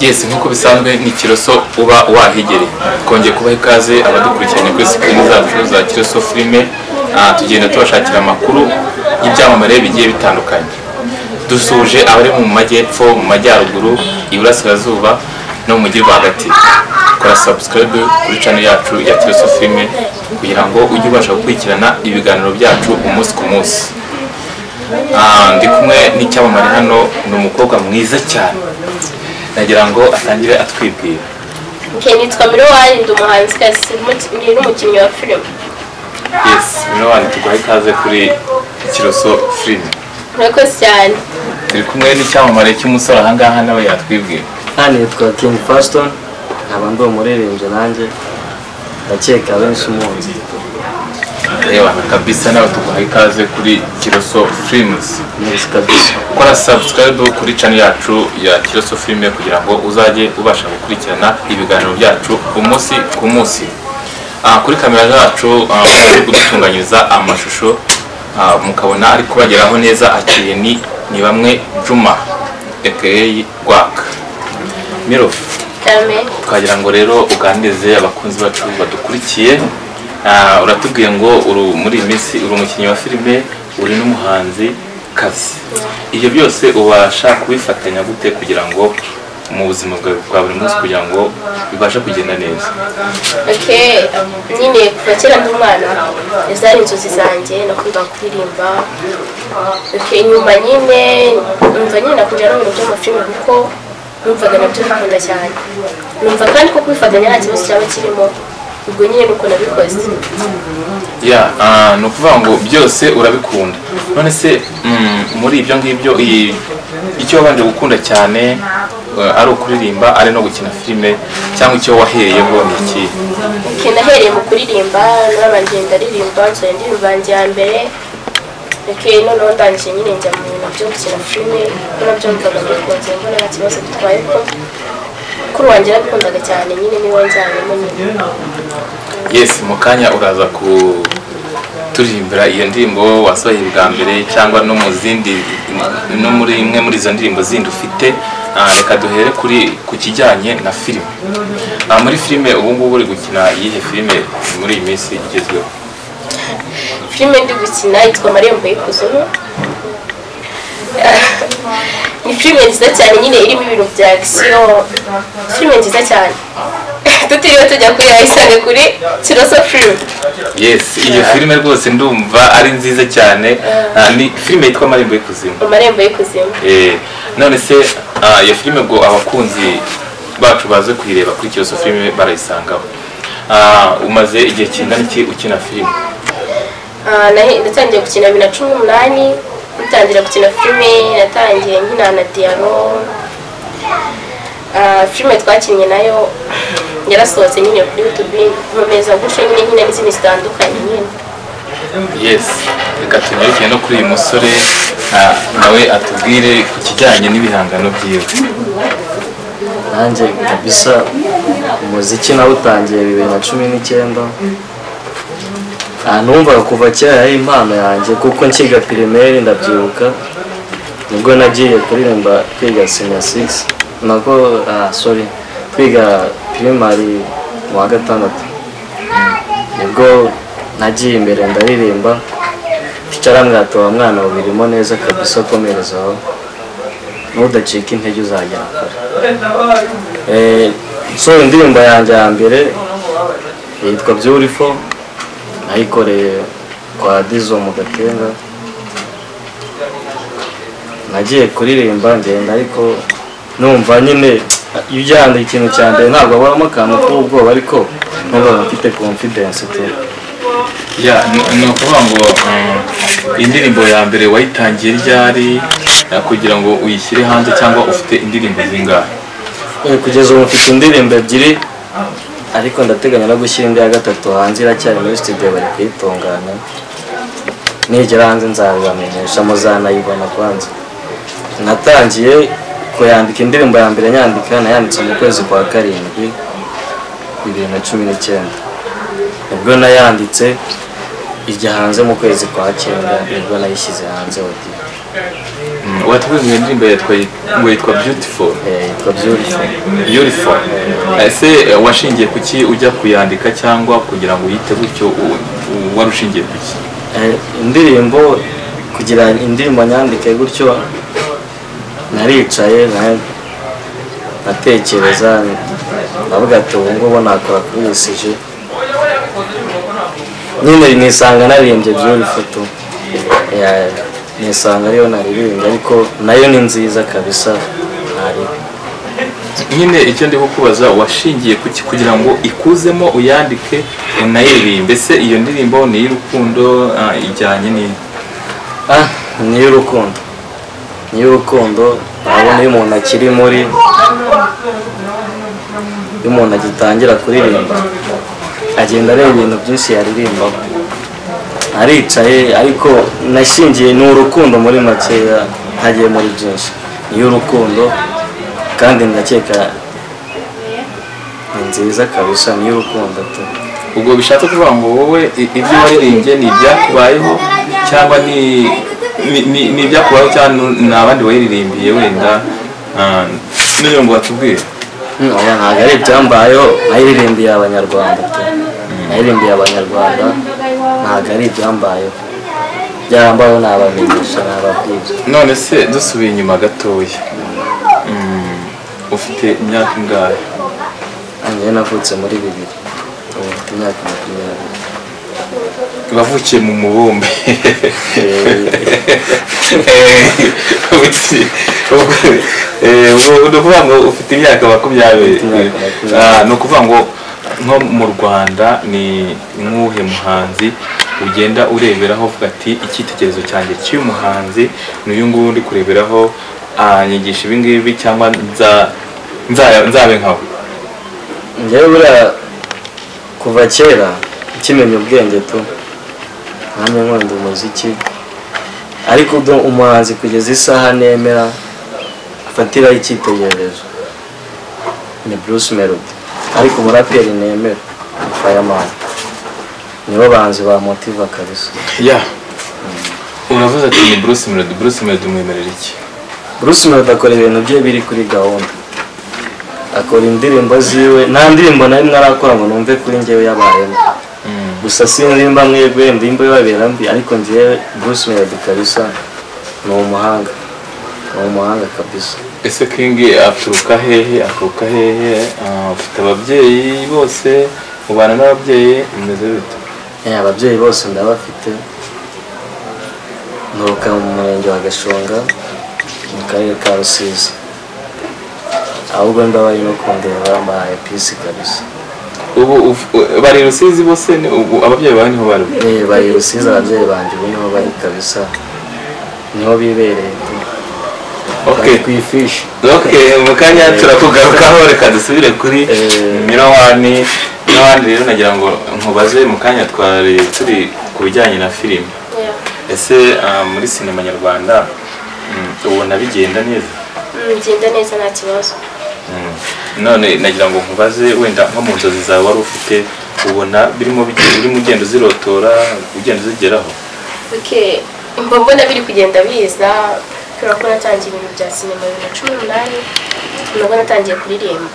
Yes, nkuko bisanzwe ni Kiroso uba wahigereye. Twongeye kubaha ikaze abadukurikiranye kuri screen zacu za Kiroso Filime. Tugenda tubashakira amakuru y'ibyamamare bigiye bitandukanye. Dusuje abari mu majyepfo, mu majyaruguru, iburasirazuba no mu mujyi rwagati. Kora subscribe kuri channel yacu ya Kiroso Filime kugira ngo ujye ubasha gukurikirana ibiganiro byacu umunsi ku munsi. Ndi kumwe n'icyamamare hano, ni umukobwa mwiza cyane. Nagira ngo atangire atwibwira. Okay, nitwa Mirowani, ndi umuhanzikazi ndi n'umukinnyi wa filime. Yes, Mirowani, tuguhaye ikaze kuri Kiroso Filime. Murakoze cyane. Turi kumwe n'icyamamare cy'umusore aha ngaha, nawe yatwibwira. Nitwa King Faston, nkaba ndi umuririmbyi nanjye, ndakeka benshi muzi. Ewa kabisa, nawe tuguhaye ikaze kuri Kiroso Films. Neza kabisa. Kora subscribe kuri channel yacu ya Kiroso Filime kugira ngo uzajye ubasha gukurikirana ibiganiro byacu umunsi ku munsi. Kuri kamera zacu turi kudutunganyiriza amashusho, mukabona ari kubageraho neza akiriye ni bamwe Juma aka Rwaka. Miro, twagira ngo rero uganirize abakunzi bacu badukurikiye. Uratubwiye ngo uri muri iyi minsi uri umukinnyi wa filime, uri n'umuhanzi kazi. Ibyo byose ubasha kubifatanya gute kugira ngo mu buzima bwawe bwa buri munsi kugira ngo bibashe kugenda neza? Okay, nyine kuva kera ndi umwana zari inzozi zanjye nakundaga kuririmba. Okay, nyuma nyine numva nyine nakujya no mu bintu by'amafilime kuko numvaga nabyo bikunda cyane. Numva kandi ko kubifatanya nta kibazo cyaba kirimo. Ubwo nyine nuko nabikoze. Ya, ni ukuvuga ngo byose urabikunda. None se muri ibyo ngibyo icyo wabanje gukunda cyane ari ukuririmba, ari no gukina filime, cyangwa icyo wahereyeho ni iki? Okay, nahereye mu kuririmba, narabanje ndaririmba, nsohoye indirimbo yanjye ya mbere. Okay, noneho ndangije nyine njya mu bintu byo gukina filime, kuko nabyo numvaga mbikunze, mbona nta kibazo bitwaye ko kuri wanjye narabikundaga cyane nyine niwe njyanyemo nyine. Yes, mu kanya uraza kuturirimbira iyo ndirimbo wasohoye bwa mbere cyangwa no mu zindi, no muri imwe muri izo ndirimbo zindi ufite. Reka duhere kuri ku kijyanye na filime. Muri filime ubu ngubu uri gukina iyihe filime muri iyi minsi igezweho? Filime ndi gukina yitwa Amarembo y'Ikuzimu. Ni filime nziza cyane nyine irimo ibintu bya action. Filime nziza cyane. Tutiriwe tujya kuri ayisanga kuri Kiroso Filime. Yes, iyo filime rwose ndumva ari nziza cyane. Ni filime yitwa Amarembo y'Ikuzimu. Amarembo y'Ikuzimu. None se iyo filime ngo abakunzi bacu baze kuyireba kuri Kiroso Filime barayisangaho. Umaze igihe kingana iki ukina filime? Natangiye gukina 2018, ntangira gukina filime, natangiye nkina na Diaro. Filime twakinnye nayo yarasohotse nyine kuri YouTube, nkomeza gutyo nyine nkina n'izindi zitandukanye nyine. Yes, reka tunyarukire no kuri uyu musore, nawe atubwire ku kijyanye n'ibihangano byiwe. Nanjye kabisa umuziki nawutangiye 2019. Numvaga kuva kera yari impano yanjye kuko nkiga primaire ndabyibuka, nibwo nagiye kuririmba twiga senior 6, nako sorry, twiga primary mu wa gatandatu, nibwo nagiye imbere ndaririmba. Teacher arambwira ati wa mwana ubirimo neza kabisa, komereza aho, ntudacike intege uzagera kure. So indirimbo yanjye ya mbere yitwa Beautiful, nayikoreye kwa Dizo mu Gatenga. Nagiye kuririmba ngenda, ariko numva nyine iyo ujyana ikintu cya mbere ntabwo habamo akantu k'ubwoba, ariko numva mfite confidence tu. Ya, ni ukuvuga ngo indirimbo ya mbere wayitangiye ryari kugira ngo uyishyire hanze, cyangwa ufite indirimbo zingahe? Kugeza ubu mfite indirimbo ebyiri, ariko ndateganya no gushyira indi ya gatatu hanze, iracyari muri studio bari kuyitunganya. Nigera hanze nzabibamenyesha, muzanayibona kwanza. Natangiye kuyandika indirimbo ya mbere nyandika, nayanditse mu kwezi kwa 7 2019, nibwo nayanditse ijya hanze mu kwezi kwa 9, nibwo nayishyize hanze audio. Watubwiye ngo iyo ndirimbo ngo yitwa Beautiful. Yitwa Beautiful. Beautiful. Ese washingiye kuki ujya kuyandika cyangwa kugira ngo uyite gutyo, wari ushingiye kuki? Indirimbo, kugira indirimbo nyandike gutyo, naricaye natekereza, ndavuga ati ubu ngubu nakora kuri iyi sujet nyine, nisanga naririmbye Beautiful tu. Nisanga ariyo naririmbye, ariko nayo ni nziza kabisa, ntaribi. Nyine icyo ndi kukubaza, washingiye kuki kugira ngo ikuzemo, uyandike, unayiririmbe? Ese iyo ndirimbo ni iy'urukundo, ijyanye ni Ni iy'urukundo, ni iy'urukundo. Urabona iyo umuntu akiri muri, iyo umuntu agitangira kuririmba, agenda areba ibintu byinshi yaririmbaho. Aricaye, ariko nashingiye ni urukundo muri makeya, ntagiye muri byinshi, ni iy'urukundo kandi ndakeka ni nziza kabisa, ni iy'urukundo tu. Ubwo bishatse kuvuga ngo wowe ibyo waririmbye ni ibyakubayeho cyangwa ni ibyakubayeho cyangwa ni abandi wayiririmbiye wenda, niyo ngo batubwire? Oya, ntabwo ari ibyambayeho, nayiririmbiye abanyarwanda tu, nayiririmbiye abanyarwanda, ntabwo ari ibyambayeho. Byarambayeho nabamenyesha, nababwira. None se dusubiye inyuma gatoya, ufite imyaka ingahe? Njyewe navutse muri 2000, ubu mfite imyaka 20. Wavukiye mu mubumbe? Ni ukuvuga ngo ufite imyaka 20. Imyaka 20. Ni ukuvuga ngo nko mu Rwanda ni nk'uwuhe muhanzi ugenda ureberaho uvuga ati icyitegererezo cyanjye cy'uyu muhanzi ni uyu nguyu ndi kureberaho, anyigisha ibi ngibi cyangwa nzabe nkawe? Njyewe buriya kuva kera nkimenya ubwenge tu, nkamye nkunda umuziki, ariko umuhanzi kugeza isaha nemera afatiraho icyitegererezo ni Bruce Melody, ariko umuraperi nemera ni Fireman. Nibo bahanzi ba motiva kabisa. Ya, uravuze ati ni Bruce Melody. Bruce Melody umwemerera iki? Bruce Melody akora ibintu bye biri kuri gahunda, akora indirimbo ziwe, nta ndirimbo nari narakora ngo numve kuri njyewe yabayemo. Gusa sinzi mwebwe ndimbo ibabera mbi, ariko njyewe Bruce Melody kabisa ni umuhanga, ni umuhanga kabisa. Ese King aturuka hehe? Aturuka hehe? Ufite ababyeyi bose, ubana n'ababyeyi bimeze bite? Ababyeyi bose ndabafite. Nturuka mu murenge wa Gashonga mu karere ka Rusizi. Ahubwo ndabaye no kundeba mbahaye peace kabisa. Ubu bari Rusizi bose? Ubu ababyeyi bawe niho bari? Bari Rusizi, ababyeyi banjye ubu niho bari kabisa, niho bibereye. Okay. Ku ifishi. Okay, mu kanya turakugarukaho, reka dusubire kuri Mirowani n'abandi. Rero nagira ngo nkubaze, mu kanya twari turi ku bijyanye na filime. Ese muri sinema nyarwanda ubona bigenda neza? Bigenda neza, nta kibazo. None nagira ngo nkubaze, wenda nko mu nzozi zawe wari ufite, ubona birimo urimo ugenda uzirotora, ugenda uzigeraho? Okay, mbona biri kugenda biza, kubera ko natangiye ibintu bya sinema 2018, nubwo natangiye kuririmba.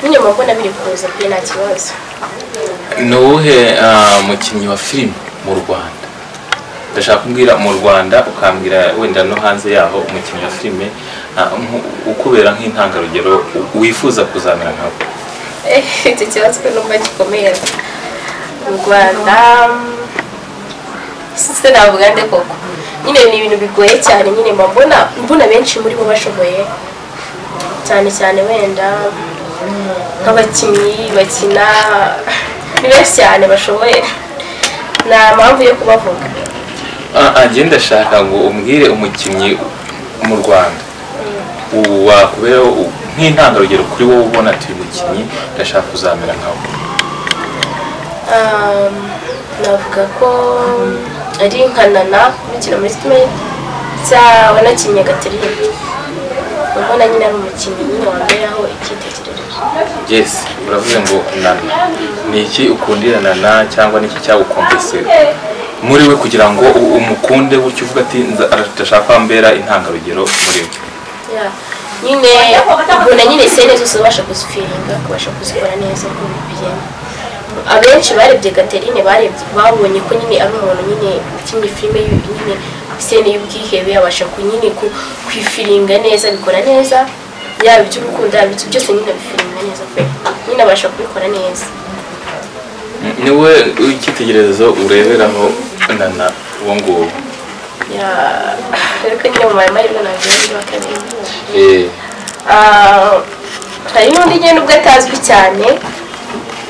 Nyine mbona biri kuza pe, nta kibazo. Ni uwuhe mukinnyi wa filime mu Rwanda? Ndashaka kumbwira mu Rwanda, ukambwira wenda no hanze yaho, umukinnyi wa filime ukubera nk'intangarugero wifuza kuzamera nkawe. Icyo kibazo ko numva gikomeye. Mu Rwanda se navuga nde koko? Nyine ni ibintu bigoye cyane, nyine mbona benshi muri bo bashoboye, cyane cyane wenda nk'abakinnyi bakina, ni benshi cyane bashoboye, nta mpamvu yo kubavuga. Njye ndashaka ngo umbwire umukinnyi mu Rwanda wakubera nk'intangarugero kuri wowe, ubona ati uyu mukinnyi ndashaka kuzamera nkawe. Navuga ko ari nka Nana ukina muri Sitimeri, wanakinnye Gaterine. Mbona nyine ari umukinnyi nyine wamberaho icyitegererezo. Yes, uravuze ngo Nana. Ni iki ukundira Nana cyangwa ni iki cyagukombese muri we kugira ngo umukunde gutyo uvuga ati ndashaka kwambera intangarugero muri we? Nyine ubona nyine scene zose ubasha kuzifiringa, kubasha kuzikora neza uko bigenda. Abenshi barebye Gaterine barebye babonye ko nyine ari umuntu nyine ukinnye filime nyine scene y'ubwihebe abasha nyine kwifiringa neza, bikora neza, yaba iby'urukundo yaba ibyo byose nyine abifiringa neza pe, nyine abasha kubikora neza. Niwe icyitegererezo ureberaho Nana uwo nguwo? Ariko nyine mu mahirwe ntabwo ari uwa kabiri. Hari n'undi nyine nubwo atazwi cyane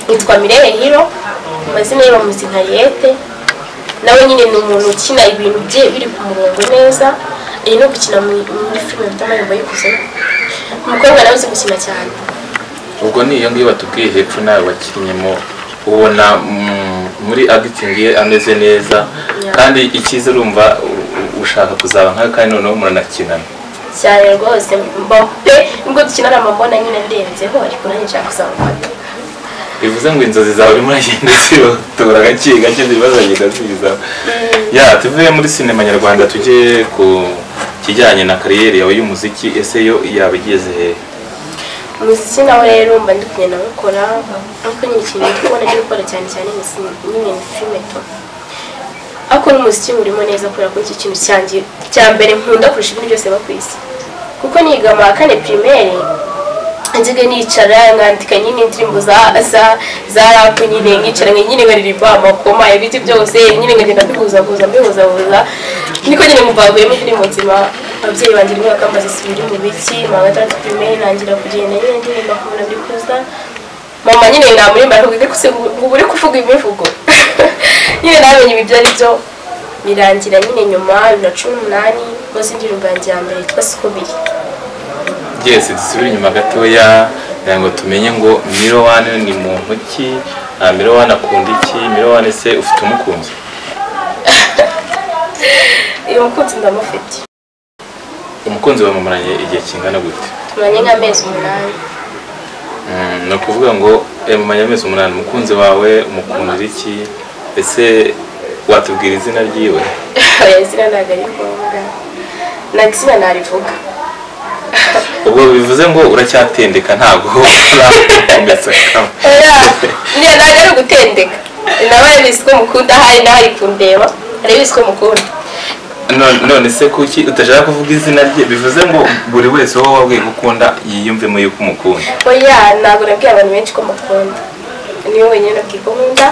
yitwa Mireille Hiro, amazina ye bamuzi nka Yete, nawe nyine ni umuntu ukina ibintu bye biri ku murongo neza, ari no gukina muri filime bita Amarembo y'Ikuzimu. Umukobwa nawe uzi gukina cyane. Ubwo ni iyo ngiyo batubwiye hepfo nawe wakinnyemo, ubona muri acting ye ameze neza, kandi icyiza urumva ushaka kuzaba nkawe kandi noneho muranakinana cyane rwose pe, nubwo dukinana mbona nyine ndenzeho ariko nanjye nshaka kuzamufata. Bivuze ngo inzozi zawe urimo uragenda zirotora gake gake zibazagenda ziza. Tuvuye muri sinema nyarwanda tujye ku kijyanye na kariyeri yawe y'umuziki, ese yo yaba igeze hehe? Umuziki nawe rero mba ndi kugenda nkukora, ariko nyine ikintu ndi kubona ndi gukora cyane cyane nyine ni filime to, ariko n'umuziki urimo neza kubera ko iki kintu cyanjye cya mbere nkunda kurusha ibindi byose biba ku isi, kuko niga mu wa kane primaire nziga nicara nkandika nyine indirimbo za rap nyine nkicara nyine nkaririmba amakoma ibiti byose nyine nkagenda mbihuzahuza niko nyine muvavuyemo indirimbo nzima. Ababyeyi banjye rimwe bakambaza si biri mu biki, mu wa gatandatu primaire ntangira kugenda nyine ndirimba kubona bikuza, mama nyine namurimba akubwira ko ngo uri kuvuga imivugo nyine namenye ibyo ari byo birangira nyine nyuma 2018 koze indirimbo yanjye ya mbere yitwa Sikobiri. Yes, dusubire inyuma gatoya kugira ngo tumenye ngo Mirowane ni muntu ki, Mirowane akunda iki, Mirowane se ufite umukunzi? Uyu mukunzi ndamufite. Umukunzi wamumaranye igihe kingana gute? Tumaranye nk'amezi 8. Ni ukuvuga ngo mumaranye amezi 8, umukunzi wawe umukundira iki? Ese watubwira izina ryiwe? Oya, izina ntabwo ari ngombwa, ntabwo izina narivuga. Ubwo bivuze ngo uracyatendeka ntabwo urakomeza kamwe. Oya, ntabwo ari ugutendeka, nawe bizi ko mukunda, hari n'ahari kundeba arabizi ko mukunda. None se kuki utashaka kuvuga izina rye? Bivuze ngo buri wese wowe wabwiye gukunda yiyumvemo yuko umukunda. Oya, ntabwo nabwiye abantu benshi ko mukunda, niwe wenyine nabwiye ko nkunda,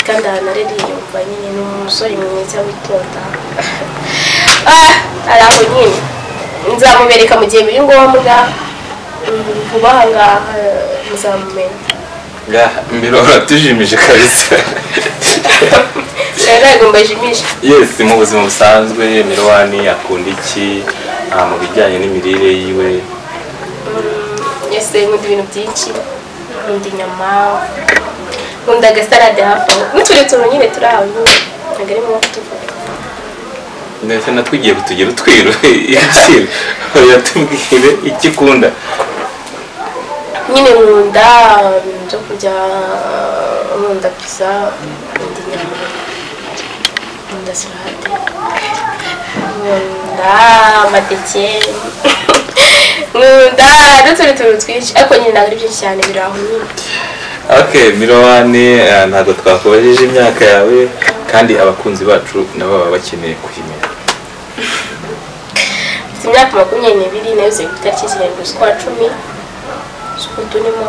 kandi ahantu ari yiyumva nyine ni umusore mwiza witonda. Ari aho nyine nzamubereka mu gihe biri ngombwa, vuba aha ngaha muzamumenya. Miro uratujimije kabisa. Ntabwo mbajimije. Yes, mu buzima busanzwe Mirowane akunda iki mu bijyanye n'imirire yiwe? Yes, nkunda ibintu byinshi, nkunda inyama, nkunda agasalade hafi aho, n'utundi tuntu nyine turi aho ntabwo ari ngombwa kutuvuga. Ndetse natwigiye kutugira utwiru ibiciro, yatubwire icyo ukunda. Nyine nkunda ibintu byo kurya, nkunda pizza, nkunda inyama, nkunda salade, nkunda amateke, nkunda n'utundi tuntu twinshi, ariko nyine ntabwo ari byinshi cyane biri aho nyine. Okay, Mirowane ntabwo twakubajije imyaka yawe kandi abakunzi bacu nabo baba bakeneye kuyimenya. Mfite imyaka 22 nayo ku itariki 7 z'ukwa 10 z'uku turimo,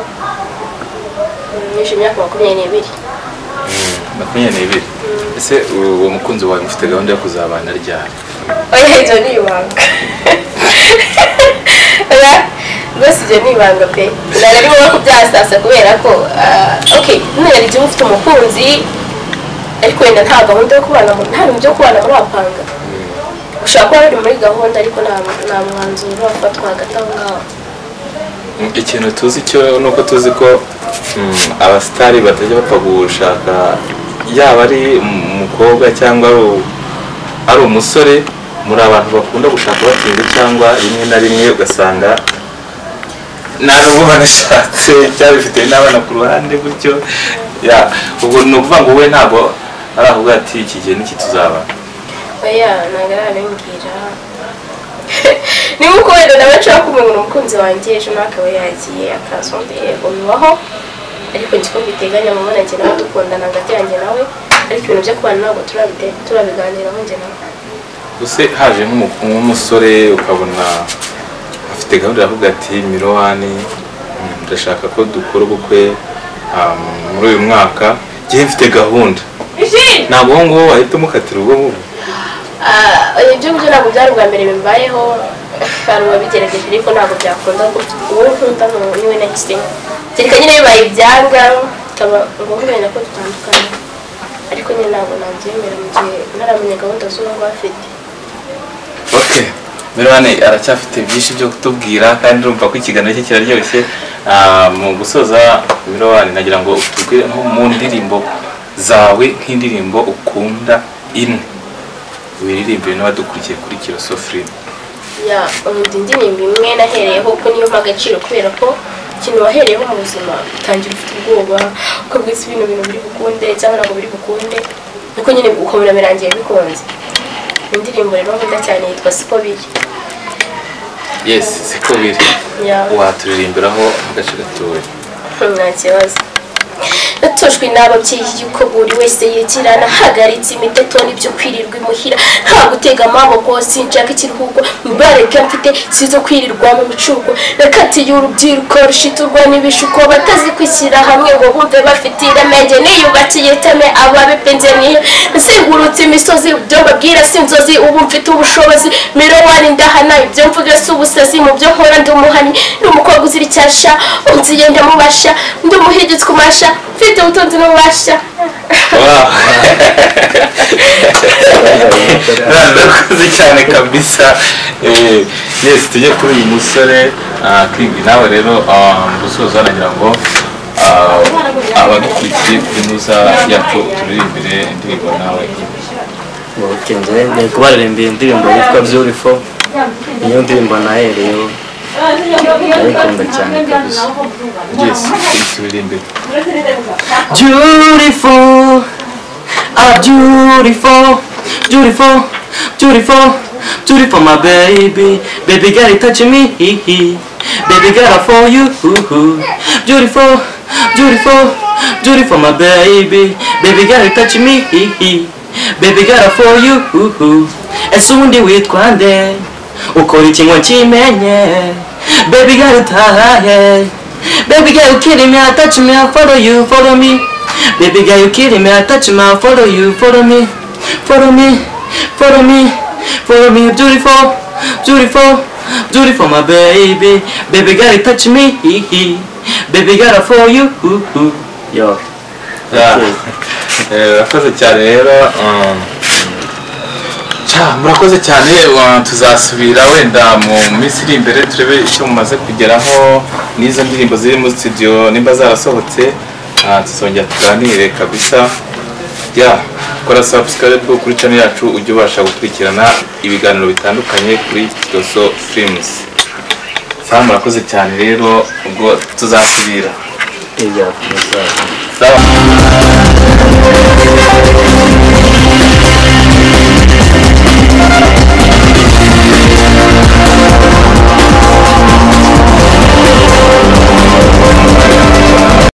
nishe imyaka 22. 22. Ese uwo mukunzi wawe mufite gahunda yo kuzabana ryari? Oya, ibyo ni ibanga. Oya, rwose ibyo ni ibanga pe, ntabwo ari ngombwa kubyasasa kubera ko okay, none hari igihe ufite umukunzi ariko wenda nta gahunda yo kubana, nta bintu byo kubana murapanga, ushobora kuba biri muri gahunda ariko nta mwanzuro urafatwa hagati aho ngaho. Ikintu tuzi cyo nuko tuzi ko abasitari batajya bapfa gushaka, yaba ari umukobwa cyangwa ari umusore, muri abantu bakunda gushaka batinze cyangwa rimwe na rimwe ugasanga nta n'ubwo banashatse cyangwa bifite n'abana ku ruhande gutyo. Ubwo ni ukuvuga ngo wowe ntabwo Aravuga ati iki gihe niki tuzaba? Oya, ntabwo arabimbwira. Ni nkuko wenda nawe nshobora kumenya umukunzi wanjye ejo nawe akaba yagiye akaza undi, yego bibaho, ariko nzi ko mbiteganya mubona njye nawe dukundana hagati yanjye nawe, ariko ibintu byo kubana ntabwo turabiganiraho njye nawe. Use haje nk'umusore ukabona afite gahunda aravuga ati Mirowani ndashaka ko dukora ubukwe muri uyu mwaka, njye mfite gahunda. Ntabwo uwo nguwo wahita umukatira ubwo ngubwo? Ibyo ngibyo ntabwo byari ubwa mbere bimbayeho, hari uwabigerageje ariko ntabwo byakunda, uwo nkunda niwe nahisemo. Kereka nyine bibaye ibyanga bikaba ngombwa wenda ko dutandukana, ariko nyine ntabwo nabyemera mu gihe ntaramenya gahunda z'uwo nguwo afite. Okay, Mirowani aracyafite byinshi byo kutubwira kandi urumva ko ikiganiro cye kiraryoshye. Mu gusoza Mirowani nagira ngo utubwire nko mu ndirimbo zawe, nk'indirimbo ukunda imwe wiririmbire n'abadukurikiye kuri Kiroso Film. Ya, indirimbo imwe nahereyeho ko niyo mpa agaciro, kubera ko ikintu wahereyeho mu buzima utangira ufite ubwoba ukabwisa ibintu biri bukunde cyangwa ntabwo biri bukunde, ariko nyine ukabona birangiye bikunze. Indirimbo rero nkunda cyane yitwa Siko Biri. Yes, Siko Biri. Waturirimbiraho agace gatoya? Nta kibazo. Natojwe n'ababyeyi yuko buri wese yigirana, hagaritse imiteto n'ibyo kwirirwa imuhira, nta gutega amaboko sinshaka ikiruhuko, mbareka mfite sizo kwirirwa mu micuko, nakatiye urubyiruko rushiturwa n'ibishuko, batazi kwishyira hamwe ngo bumve bafite iremenge, niyubakiye iteme ababipenze mwihe, nsingurutse imisozi ibyo mbabwira si inzozi, ubu mfite ubushobozi, Mirowani ndahana ibyo mvuga si ubusazi, mu byo nkora ndi umuhanyi, ndi umukobwa uzira icyasha, unziye ndamubasha, ndi umuhigitswe umasha, mfite ubutunzi n'ububasha. Murakoze cyane kabisa. Yes, tujye kuri uyu musore King. Nawe rero gusoza nagira ngo abadukurikiye kuri Nuza yacu turirimbire indirimbo nawe. Okay, ngiye kubaririmbira indirimbo yitwa Beautiful. Niyo ndirimbo nahereyeho, ndayikunda cyane kabisa. Yes, turirimbire. Beautiful, ah beautiful, beautiful, beautiful, beautiful my baby, baby girl you touch me, baby girl I for you, beautiful, beautiful, beautiful my baby, baby girl you touch me, baby girl I for you. Ese ubundi witwa nde? Ukora iki ngo nkimenye? Baby girl utahaye, baby girl you kidding me, I touch me, I follow you, follow me. Baby girl you kidding me, I touch me, I follow you, follow me, follow me, follow me, follow me. Beautiful, beautiful, beautiful my baby, baby girl you touch me, baby girl I follow you. Yo. Urakoze cyane rero. Murakoze cyane, tuzasubira wenda mu minsi iri imbere turebe icyo mumaze kugeraho n'izo ndirimbo ziri muri studio nimba zarasohotse, tuzongera tuganire kabisa. Ya, kora subscribe kuri channel yacu ujye ubasha gukurikirana ibiganiro bitandukanye kuri Kiroso Films. Murakoze cyane rero, ubwo tuzasubira. Sawa.